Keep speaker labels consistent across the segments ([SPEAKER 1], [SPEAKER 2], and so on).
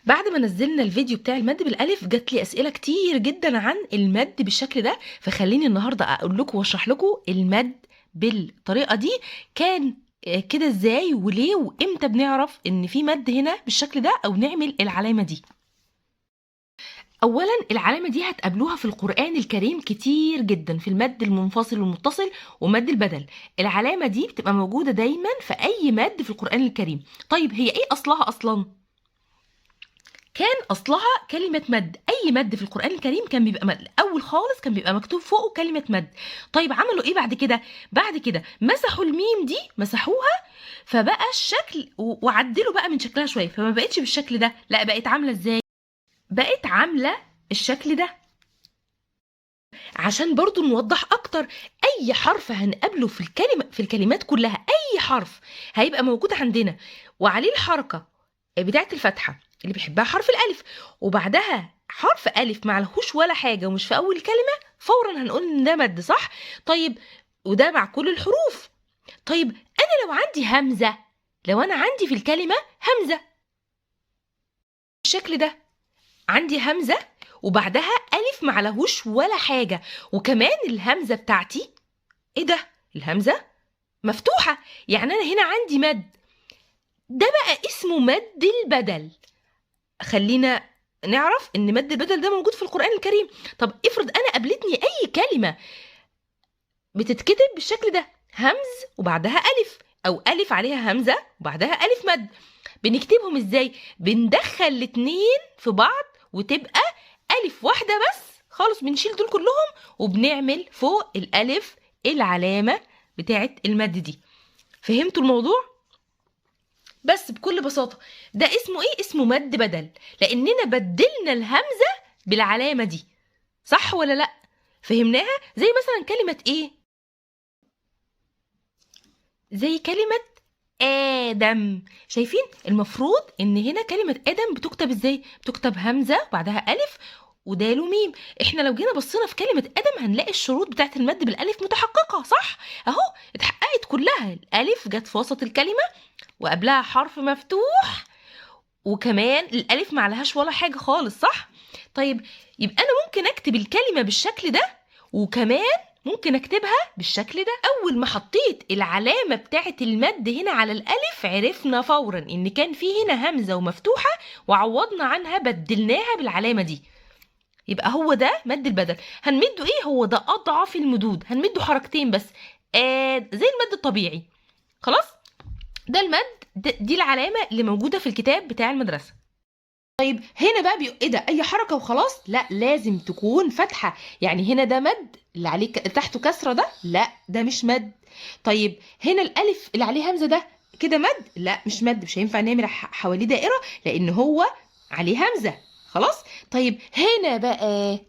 [SPEAKER 1] بعد ما نزلنا الفيديو بتاع المد بالالف جات لي اسئلة كتير جدا عن المد بالشكل ده، فخليني النهارده اقول لكم واشرح لكم المد بالطريقة دي كان كده ازاي وليه وامتى بنعرف ان في مد هنا بالشكل ده او نعمل العلامة دي. اولا العلامة دي هتقابلوها في القران الكريم كتير جدا في المد المنفصل والمتصل ومد البدل. العلامة دي بتبقى موجودة دايما في اي مد في القران الكريم. طيب هي ايه اصلها اصلا؟ كان اصلها كلمة مد. اي مد في القران الكريم كان بيبقى مد. الاول خالص كان بيبقى مكتوب فوقه كلمة مد. طيب عملوا ايه بعد كده؟ بعد كده مسحوا الميم دي، مسحوها، فبقى الشكل وعدلوا بقى من شكلها شوية، فما بقتش بالشكل ده، لا بقت عامله ازاي؟ بقت عامله الشكل ده. عشان برضو نوضح اكتر، اي حرف هنقابله في الكلمة، في الكلمات كلها، اي حرف هيبقى موجود عندنا وعليه الحركة بتاعه الفتحة اللي بيحبها حرف الالف، وبعدها حرف الف ما عليهوش ولا حاجة ومش في اول كلمة، فورا هنقول ان ده مد، صح؟ طيب وده مع كل الحروف. طيب انا لو عندي همزه، لو انا عندي في الكلمة همزه بالشكل ده، عندي همزه وبعدها الف ما عليهوش ولا حاجة، وكمان الهمزة بتاعتي ايه ده؟ الهمزة مفتوحة، يعني انا هنا عندي مد. ده بقى اسمه مد البدل. خلينا نعرف ان مد البدل ده موجود في القرآن الكريم. طب افرض انا قابلتني اي كلمة بتتكتب بالشكل ده، همز وبعدها الف، او الف عليها همزة وبعدها الف مد، بنكتبهم ازاي؟ بندخل الاتنين في بعض وتبقى الف واحدة بس خالص، بنشيل دول كلهم وبنعمل فوق الالف العلامة بتاعت المد دي. فهمتوا الموضوع؟ بس بكل بساطة ده اسمه ايه؟ اسمه مد بدل، لاننا بدلنا الهمزة بالعلامة دي، صح ولا لا؟ فهمناها؟ زي مثلا كلمة ايه؟ زي كلمة آدم. شايفين؟ المفروض ان هنا كلمة آدم بتكتب ازاي؟ بتكتب همزة وبعدها ألف ودال وميم. احنا لو جينا بصينا في كلمة آدم هنلاقي الشروط بتاعت المد بالألف متحققة، صح؟ اهو اتحققت كلها. الألف جت في وسط الكلمة وقبلها حرف مفتوح، وكمان الألف ما عليهاش ولا حاجة خالص، صح؟ طيب يبقى أنا ممكن أكتب الكلمة بالشكل ده، وكمان ممكن أكتبها بالشكل ده. أول ما حطيت العلامة بتاعة المد هنا على الألف عرفنا فورا إن كان في هنا همزة ومفتوحة، وعوضنا عنها، بدلناها بالعلامة دي. يبقى هو ده مد البدل. هنمده إيه؟ هو ده أضعف المدود، هنمده حركتين بس، زي المد الطبيعي. خلاص؟ ده المد، دي العلامة اللي موجودة في الكتاب بتاع المدرسة. طيب هنا بقى ايه ده؟ اي حركة وخلاص؟ لا، لازم تكون فتحة. يعني هنا ده مد اللي عليه تحته كسرة، ده لا، ده مش مد. طيب هنا الألف اللي عليه همزة ده كده مد؟ لا، مش مد، مش هينفع نعمل حواليه دائرة لأن هو عليه همزة. خلاص؟ طيب هنا بقى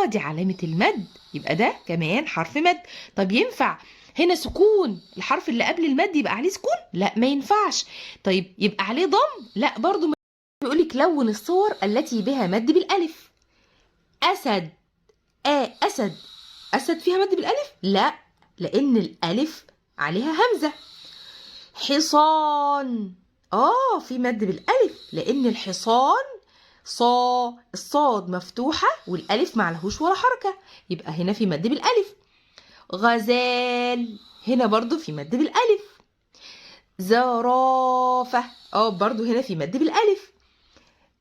[SPEAKER 1] دي علامة المد، يبقى ده كمان حرف مد. طب ينفع هنا سكون، الحرف اللي قبل المد يبقى عليه سكون؟ لا، ما ينفعش. طيب يبقى عليه ضم؟ لا، برضو ما. بيقولك لون الصور التي بها مد بالألف. أسد، أسد، أسد فيها مد بالألف؟ لا، لأن الألف عليها همزة. حصان، في مد بالألف لأن الحصان صا، الصاد مفتوحة والألف ما عليهوش ولا حركة، يبقى هنا في مد بالألف. غزال، هنا برضو في مد بالألف. زرافة، برضو هنا في مد بالألف.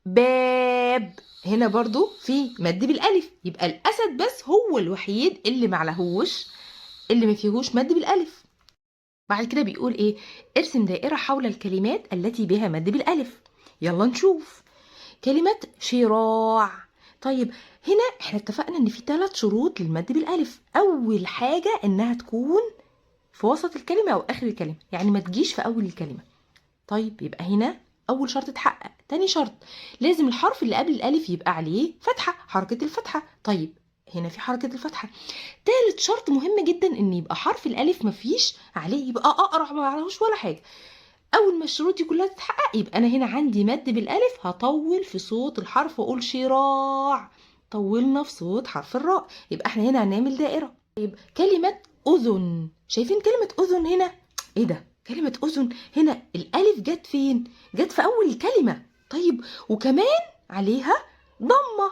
[SPEAKER 1] باب، هنا برضو في مد بالألف. يبقى الأسد بس هو الوحيد اللي معلهوش، اللي ما فيهوش مد بالألف. بعد كده بيقول ايه؟ ارسم دائرة حول الكلمات التي بها مد بالألف. يلا نشوف كلمة شراع. طيب هنا احنا اتفقنا ان في 3 شروط للمد بالألف. اول حاجة انها تكون في وسط الكلمة او اخر الكلمة، يعني ما تجيش في اول الكلمة. طيب يبقى هنا اول شرط اتحقق. تاني شرط لازم الحرف اللي قبل الالف يبقى عليه فتحة، حركة الفتحة. طيب هنا في حركة الفتحة. تالت شرط مهم جدا ان يبقى حرف الالف مفيش عليه، يبقى اقرع ما عليهوش ولا حاجة. اول ما الشروط دي كلها تتحقق يبقى انا هنا عندي مد بالالف، هطول في صوت الحرف واقول شراع. طولنا في صوت حرف الراء، يبقى احنا هنا هنعمل دائرة. طيب كلمة اذن، شايفين كلمة اذن هنا؟ ايه ده؟ كلمة اذن هنا الالف جت فين؟ جت في اول الكلمة. طيب وكمان عليها ضمة،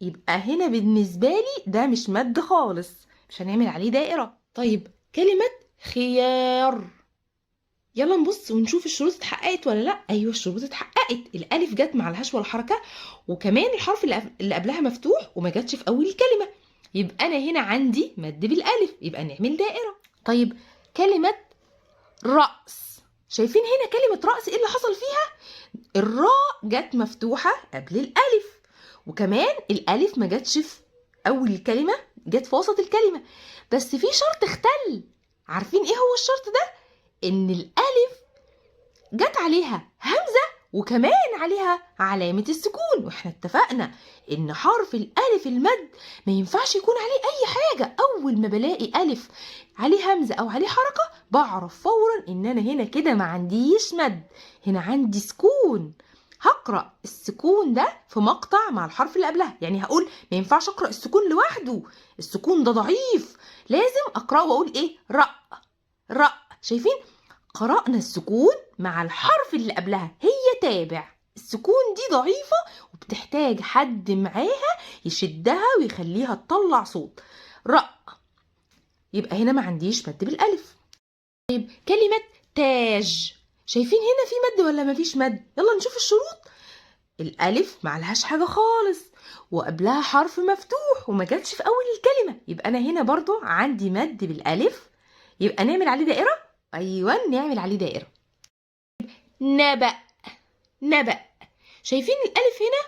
[SPEAKER 1] يبقى هنا بالنسبة لي ده مش مد خالص، مش هنعمل عليه دائرة. طيب كلمة خيار، يلا نبص ونشوف الشروط اتحققت ولا لا. ايوه الشروط اتحققت، الالف جت ما عليهاش ولا حركة، وكمان الحرف اللي قبلها مفتوح وما جاتش في اول الكلمة، يبقى انا هنا عندي مد بالالف، يبقى نعمل دائرة. طيب كلمة رأس، شايفين هنا كلمة رأس ايه اللي حصل فيها؟ الراء جت مفتوحة قبل الالف، وكمان الالف ما جاتش في اول الكلمة، جت في وسط الكلمة، بس في شرط اختل. عارفين ايه هو الشرط ده؟ ان الالف جت عليها همزة وكمان عليها علامة السكون، واحنا اتفقنا ان حرف الالف المد ما ينفعش يكون عليه اي حاجة. اول ما بلاقي الف عليه همزة او عليه حركة بعرف فورا ان انا هنا كده ما عنديش مد، هنا عندي سكون. هقرأ السكون ده في مقطع مع الحرف اللي قبلها، يعني هقول ما ينفعش اقرأ السكون لوحده، السكون ده ضعيف، لازم اقرأه واقول ايه؟ رأ رأ. شايفين؟ قرأنا السكون مع الحرف اللي قبلها، هي تابع. السكون دي ضعيفة وبتحتاج حد معاها يشدها ويخليها تطلع صوت رأ، يبقى هنا ما عنديش مد بالألف. طيب كلمة تاج، شايفين هنا في مد ولا ما فيش مد؟ يلا نشوف الشروط. الألف ما عليهاش حاجة خالص، وقبلها حرف مفتوح وما جاتش في أول الكلمة، يبقى أنا هنا برضو عندي مد بالألف، يبقى نعمل عليه دائرة. أيوة نعمل عليه دائرة. نبأ نبأ، شايفين الألف هنا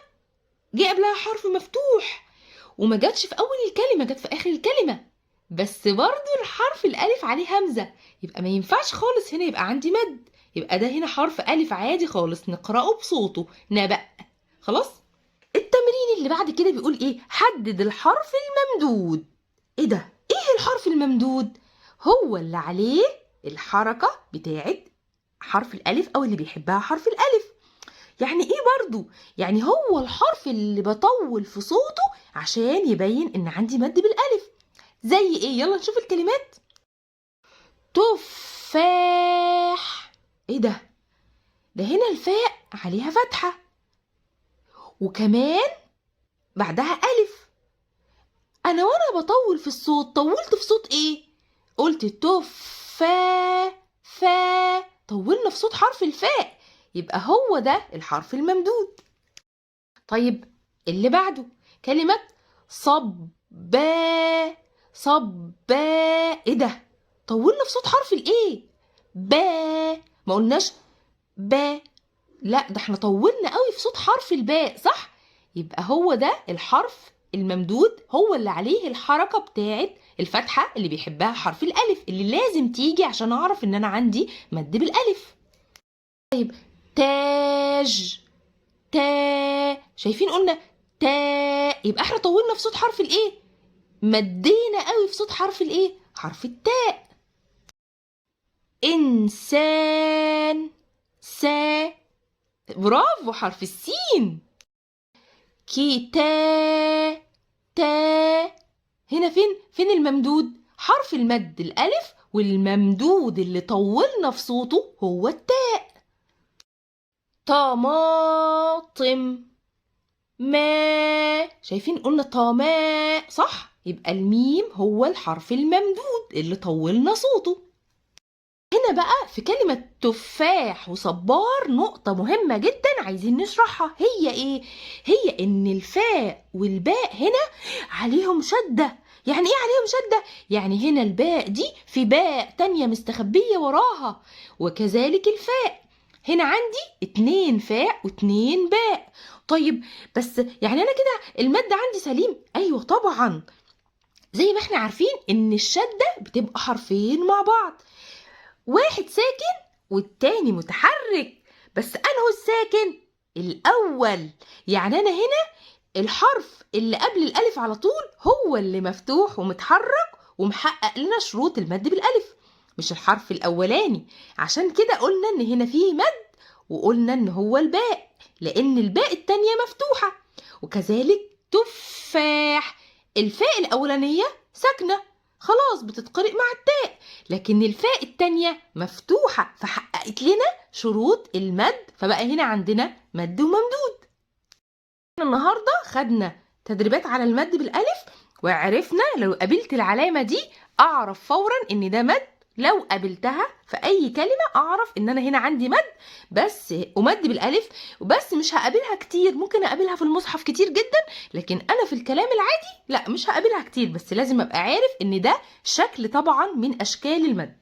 [SPEAKER 1] جه قبلها حرف مفتوح وما جاتش في أول الكلمة، جت في آخر الكلمة، بس برضو الحرف الألف عليه همزة، يبقى ما ينفعش خالص هنا يبقى عندي مد، يبقى ده هنا حرف ألف عادي خالص نقرأه بصوته نبأ. خلاص؟ التمرين اللي بعد كده بيقول إيه؟ حدد الحرف الممدود. إيه ده؟ إيه الحرف الممدود؟ هو اللي عليه الحركة بتاعت حرف الألف أو اللي بيحبها حرف الألف. يعني إيه برضو؟ يعني هو الحرف اللي بطول في صوته عشان يبين إن عندي مد بالألف. زي إيه؟ يلا نشوف الكلمات. تفاح، إيه ده؟ ده هنا الفاء عليها فتحة وكمان بعدها ألف. أنا وأنا بطول في الصوت طولت في صوت إيه؟ قلت تفا فا، طولنا في صوت حرف الفاء، يبقى هو ده الحرف الممدود. طيب اللي بعده كلمة صبا صبا، ايه ده؟ طولنا في صوت حرف الايه؟ با، ما قلناش با، لا ده احنا طولنا قوي في صوت حرف الباء، صح؟ يبقى هو ده الحرف الممدود، هو اللي عليه الحركة بتاعت الفتحة اللي بيحبها حرف الألف، اللي لازم تيجي عشان أعرف إن أنا عندي مد بالألف. طيب تاج تا، شايفين قلنا تا، يبقى احنا طولنا في صوت حرف الايه؟ مدينا قوي في صوت حرف الايه؟ حرف التاء. إنسان سا، برافو حرف السين. كتا تا، هنا فين الممدود؟ حرف المد الألف، والممدود اللي طولنا في صوته هو التاء. طماطم ما، شايفين قلنا طما، صح؟ يبقى الميم هو الحرف الممدود اللي طولنا صوته. هنا بقى في كلمة تفاح وصبار نقطة مهمة جدا عايزين نشرحها، هي ايه؟ هي ان الفاء والباء هنا عليهم شدة. يعني ايه عليهم شدة؟ يعني هنا الباء دي في باء تانية مستخبية وراها، وكذلك الفاء. هنا عندي 2 فاء و2 باء. طيب بس يعني انا كده المد عندي سليم؟ ايوه طبعا، زي ما احنا عارفين ان الشدة بتبقى حرفين مع بعض، واحد ساكن والتاني متحرك، بس انه الساكن الاول. يعني انا هنا الحرف اللي قبل الالف على طول هو اللي مفتوح ومتحرك ومحقق لنا شروط المد بالالف، مش الحرف الاولاني. عشان كده قلنا ان هنا فيه مد، وقلنا ان هو الباء لان الباء التانية مفتوحة. وكذلك تفاح، الفاء الاولانية ساكنة خلاص بتتقرئ مع التاء، لكن الفاء التانية مفتوحة فحققت لنا شروط المد، فبقى هنا عندنا مد وممدود. النهاردة خدنا تدريبات على المد بالألف، وعرفنا لو قابلت العلامة دي أعرف فورا إن ده مد. لو قابلتها في أي كلمة أعرف إن أنا هنا عندي مد بس، ومد بالألف وبس. مش هقابلها كتير، ممكن أقابلها في المصحف كتير جدا، لكن أنا في الكلام العادي لا مش هقابلها كتير، بس لازم أبقى عارف إن ده شكل طبعا من أشكال المد.